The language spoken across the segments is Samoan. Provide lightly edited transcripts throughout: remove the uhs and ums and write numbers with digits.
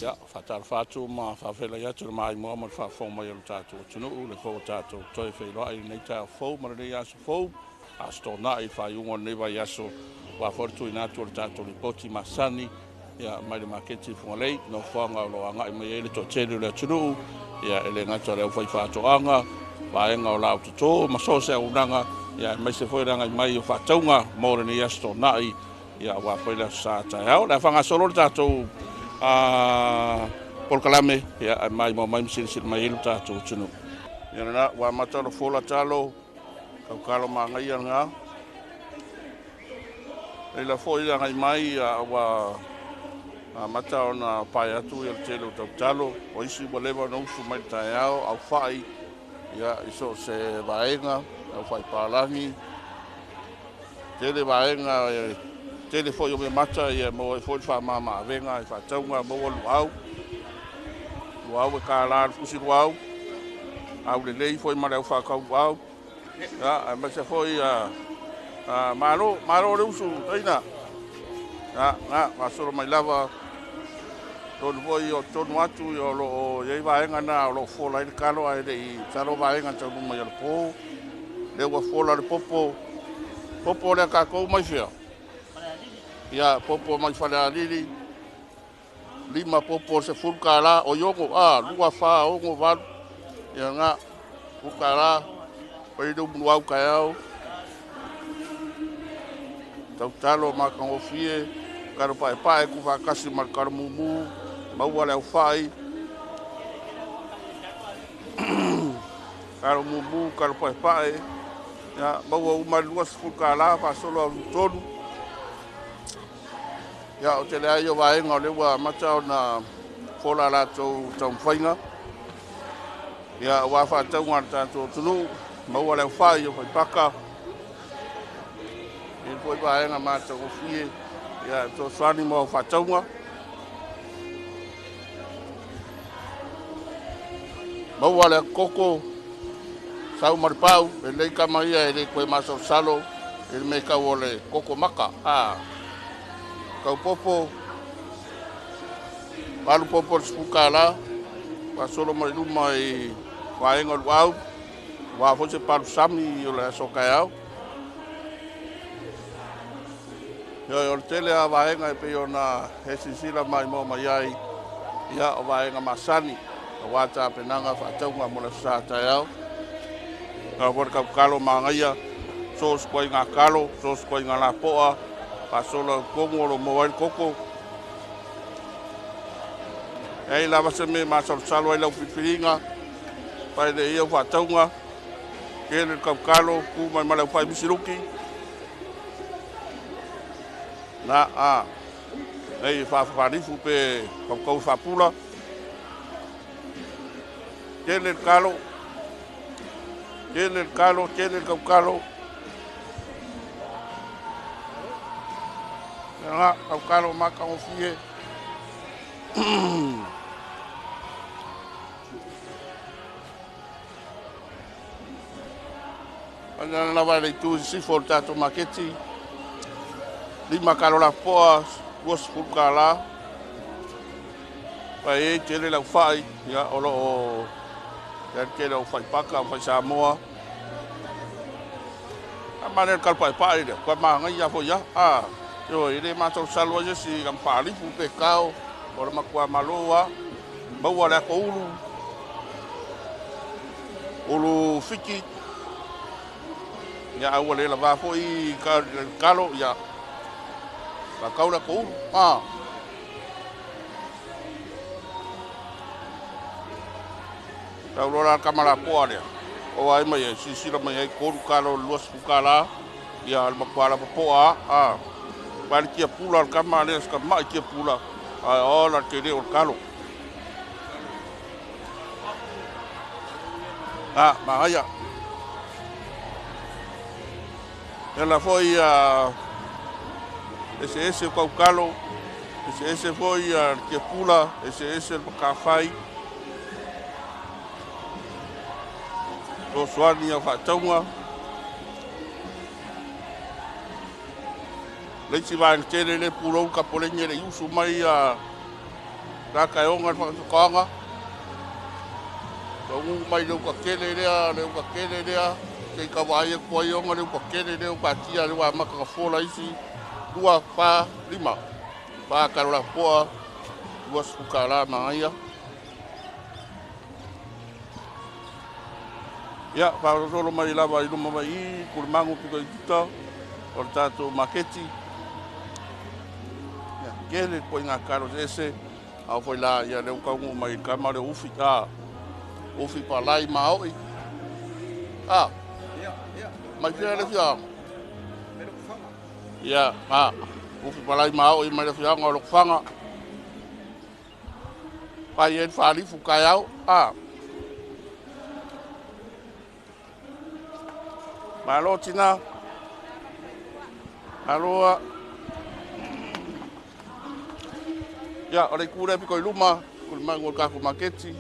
Ia, faatalofa atu ma faafeiloai atu i le maimoa ma le faafofoga mai o le tatou atunuu, le fou o tatou toe feiloai i lenei taeao fou ma lenei aso fou, Aso Toonai, le faaiuga o lenei vaiaso, aua foi le tuuina atu o le tatou lipoti masani ia, mai le maketi i Fugalei, nofoaga o lo o agai mai ai le toatele o le atunuu, ia, e le gata o le aufaifaatoaga, vaega o laau toto ma so o se auaunaga, ia, aemaise foi le agai mai o faatauga mo lenei Aso Toonai, ia, aua foi le Aso Sa taeao. O le a faagasolo le tatou polokalame, ia, ae maimoa mai ma silasila mai ai le tatou atunuu. Ia lena, ua amata ona fola talo, kaukalo magaia lena. Leila foi le agai mai ua amata ona pae atu ia le tele o tautalo, o isi ua leva ona usu mai le taeao, aufai ia, i so o se vaega, aufai palagi, tele vaega, tele foi o meamata ia maua ai foi le faamama-avega i faatauga, maua luau, luau e $1 le fusi luau, aulelei foi ma le au faatau luau, ia, aemaise foi malo, malo le usu, taina, ia, na, gasolo mai lava, tonu foi o tonu atu o lo o i ai vaega na o lo o fola ai le talo, ae le i talo vaega taunuu mai o le po, lea ua fola le popo, popo lea tatou mai fea? Ia, popo mai Falealili, 5 popo $10, oi 6, a, 2, 4, 6, 8, ia na, $10, pai le umuluau taeao, tautalo matagofie, talo paepae tuufaatasi ma le talo mumu, maua le aufai, talo mumu, talo paepae, ia, maua uma le $20 faasolo au tolu. Ia, o tele ai o vaega o lea ua amata ona fola latou taumafaiga. Ia, aua faatauga a le tatou atunuu, maua le aufai o faipaka, i foi vaega matagofie, ia, e fesoasoani mo faatauga. Maua le koko, sau ma le pau, lelei kama ia e le toe masalosalo i le mea tau o le koko maka. Kau popo, 8 popo le $10, faasolo mai luma i vaega o luau, aua foi se palusami o le aso taeao. Ioe, o le tele lava vaega e pei ona e silasila maimoa mai ai, ia, o vaega masani, aua tapenaga faatauga mo le Aso Sa taeao. Aua foi le tautalo magaia, so o se ituaiga talo, so o se ituaiga lapoa, faasolo au tonu o lo o maua ai le koko. E ai lava se mea e masalosalo ai lau filifiliga, fai le ia faatauga, tele le tautalo, tu mai ma le aufai misiluki. Na, a, nei faafalifu pe kaukau faapula. Tele le talo, tele le talo, tele le tautalo. Ia, tautalo matagofie. Ana lava le itu i sisifo o le tatou maketi, 5 kalo lapoa, $20. Pai ai tele lau fai, ia, o lo o ia le tele o fai paka, o fai Samoa. A mane le paepae lea, kua magaia foi ia. A, ioe, e le masalosalo ai se isi ka faalifu pe kao, o le matua malo a, maua le ato ulu, ulu fiki, ia, aua le lava foi ka kalo, ia, whakau le ato ulu. A, tau loa la kama lapoa lea. O ai mai ai, silasila mai ai, 3 kalo $20, ia, le matua lava poa a. Pali kia pula le kama lea, ska mai kia pula, ai ola tele o le kalo. A, magaia. Ela foi a ese ese o kaukalo, ese ese foi a kia pula, ese ese le makawhai. Fesoasoani au faatauga. Le isi vaega tele le pulou kapoleni e le i usu mai a Taka e onga le whakatukaanga. Taunuu mai le uka kele lea, le uka kele lea. Te i ka vaai atu ai ona le uka kele lea uka atia le ua amata ona fola isi. 2, 4, 5. 4 kalo lapoa, 20 kālā manaia. Ia, faasolosolo mai lava i luma mai i, Kulimagu pito i uta o le tatou maketi. Ia, kele ituaiga kalo eseese, a oo foi la ia lea ua taunuu mai i le tama lea o Ufi, a, Ufi palai maoi. A, mai fea le afioaga? Ia, a, Ufi palai maoi mai le afioaga o Lotofaga. Fai ai le faalifu taeao, a. Malo tina. Malo a. Ia, o le itu lea pito i luma, Kulimagu o le tatou maketi,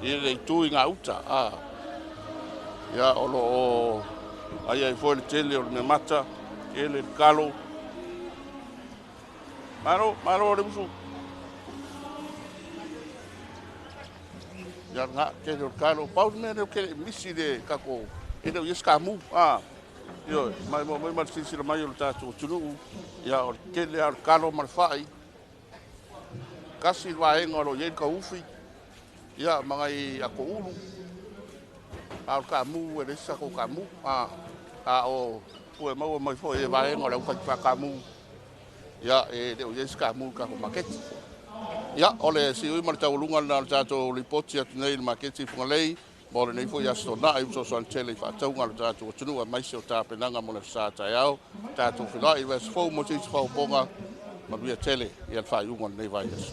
i le itu i gauta, a. Ia, o lo o ai ai foi le tele o le meamata, tele le kalo. Malo, malo le usu. Ia, lena, tele o le kalo. Pau le mea lea ou te le i misi le tatou, e le o i ai se kamu, a. Ioe, mai mai ma le silasila mai o le tatou atunuu, ia, o le tele lava o le kalo ma le fai. Tasi le vaega o lo o i ai le tauufi, ia, ma nai ato ulu, a o le kamu e leai se tatou kamu, a, a o fua e maua mai foi e vaega o le aufai faakamu, ia, e le o i ai se kamu i le tatou maketi. Ia, o le siui ma le taualuga lena o le tatou lipoti atu nei i le maketi i Fugalei, mo lenei foi Aso Toonai, fesoasoani tele i faatauga a le tatou atunuu aemaise o tapenaga mo le Aso Sa taeao. Tatou feiloai i le vaiaso fou mo se isi faaopoopoga. Manuia tele ia le faaiuga o lenei vaiaso.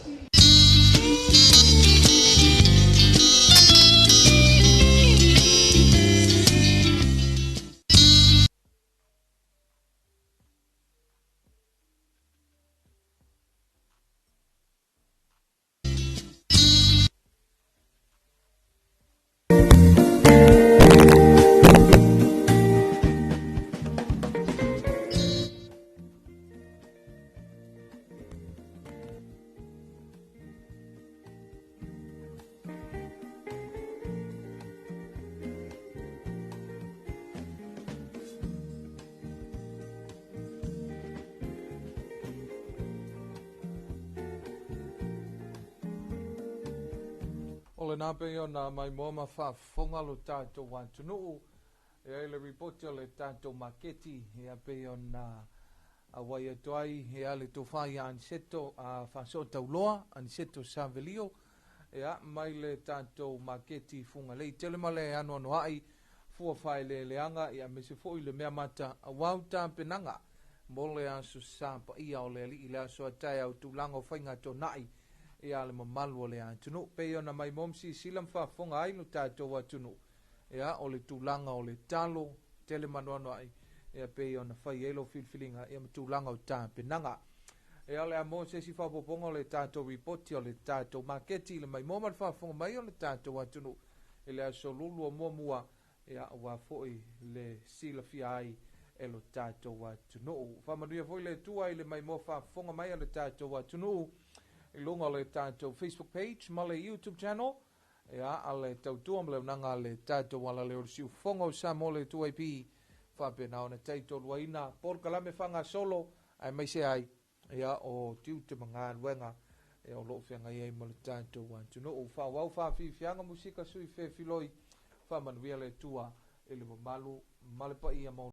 O lena pei ona maimoa ma faafofoga lo tatou atunuu e ai le ripoti o le tatou maketi e pei ona auai atu ai e le tofa ia Aniceto a Faasootauloa Aniceto Savelio ia mai le tatou maketi Fugalei tele ma le anoanoai fua faaeleeleaga ia aemaise foi le mea mata aua o tapenaga mo le aso sa paia o le alii le aso a taeao tulaga o faiga toonai ia le mamalu o le atunuu pei ona maimoa ma silasila ma faafofoga ai lo tatou atunuu ia o le tulaga o le talo tele ma anoanoai ia pei ona fai ai lau filifiliga ia ma tulaga o tapenaga. Ia o le a maua se isi faaopoopoga o le tatou ripoti o le tatou maketi i le maimoa ma le faafofoga mai o le tatou atunuu i le aso Lulu o muamua ia aua foi le silafia ai e lo tatou atunuu. Faamanuia foi le Atua i le maimoa faafofoga mai a le tatou atunuu i luga o le tatou Facebook page ma le YouTube channel ia a le tautua ma le auaunaga a le tatou alaleo o le siufofoga o Samoa le 2AP faapena ona taitoluaina polokalame faagasolo aemaise ai ia o tiute ma galuega ia o lo o feagai ai ma le tatou atunuu. Faaauau faafiafiaga musika sui fefiloi faamanuia le Atua i le mamalu ma le paia.